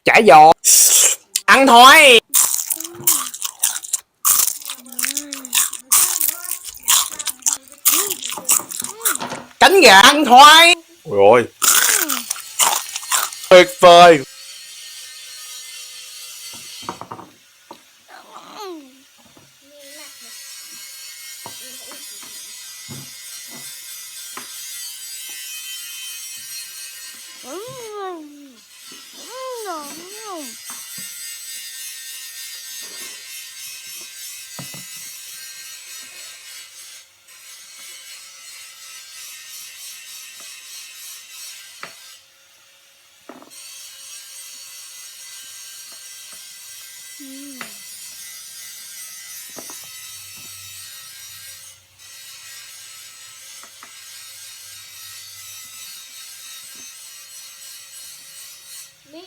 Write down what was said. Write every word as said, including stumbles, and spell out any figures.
Chả giò. Ăn thôi. Cánh gà ăn thôi. Ôi ôi. Tuyệt vời.